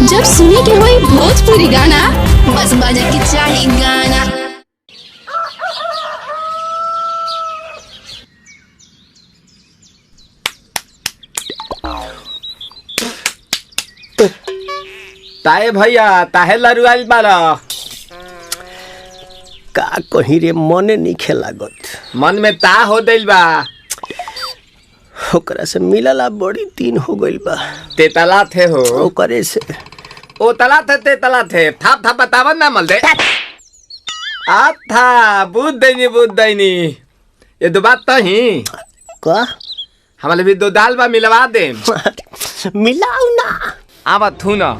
जब सुने के होई भोजपुरी गाना, बस बजे के चाही गाना। ताए भैया ताहे लरुआइल बाड़ा। का कहीं रे, मने नहीं लागत। मन में ता हो दिल बा। ओकरा से मिलला बड़ी दिन हो गइल बा। तेतला थे हो। ओकरे से ओ तला थे तेतला थे थाप थाप बतावन ना मल दे। आ था बुद्ध दैनी बुद्ध दैनी ये दो बात तो ही का हमारे भी दो दाल बा मिलवा दे। मिलाऊ ना आवा थू ना।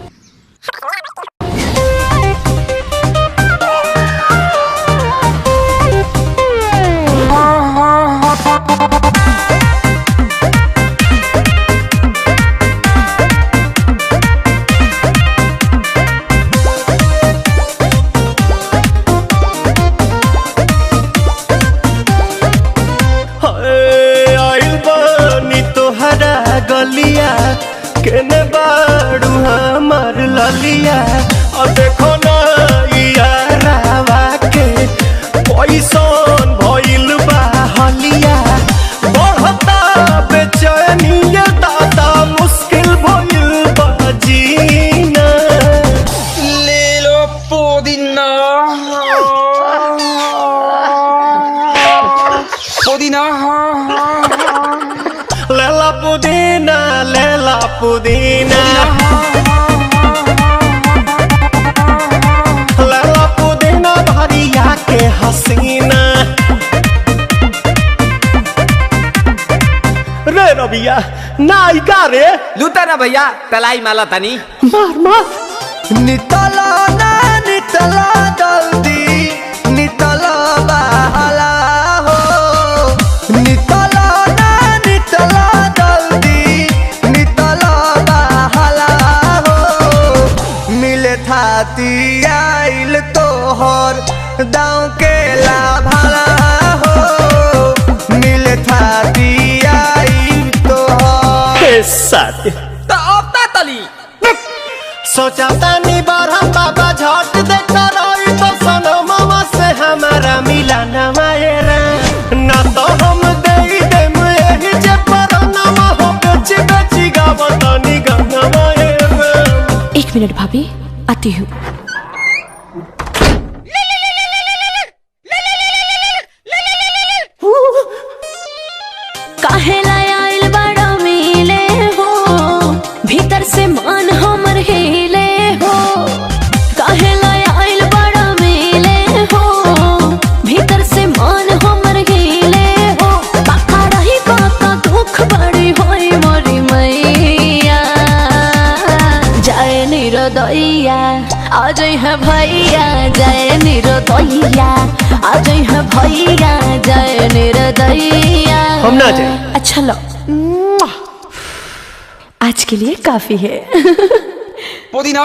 तोहरा गलिया केने बाड़ू हमार ललिया, और देखो ना यारावा के पैसन भइल बा हलिया। बढ़ता बेचैनिया दादा मुश्किल भइल बा जीना। ले लो पुदीना पुदीना लेला पुदीना लेला पुदीना लेला पुदीना भरिया के हसीना। रे रबिया नायिका रे लूटा ना भैया तलाई माला तनी मार मार। नितला ना नितला जल्दी नितला बहला हो, नितला ना नितला जल्दी नितला बहला हो। मिले थाती आइल तोहर दाँव के लाभाला हो, मिले थाती आइल तोहर। तो अब ता तली सोचा तानी बरहम बाबा झट देखता रही तो सनमवा से हमारा मिला न मायरा। ना तो हम they them एही जे परनमा हो बेची बेची गावतानी गाना मायरा। एक मिनट भाभी, आती हूँ। काहे आइल बड़ा मिले हो, भीतर से मान हमर हिले हो। काहे आइल बड़ा मिले हो, भीतर से मान हमर हिले हो। बाका रही बाका दुख बड़ी होई मोरी मैया, जाए निरोदैया आ जाई है भैया, जाए निरोदैया आ जाई है भैया, जाए निरोदैया। हम ना जाए। अच्छा लो, आज के लिए काफी है। पुदीना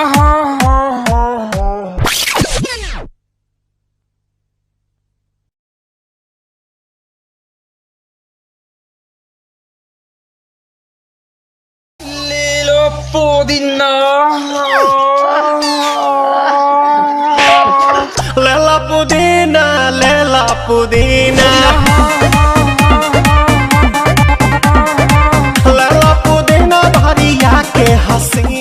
ले लो पुदीना लेला पुदीना लेला पुदीना लेला पुदीना भरिया के हसीना।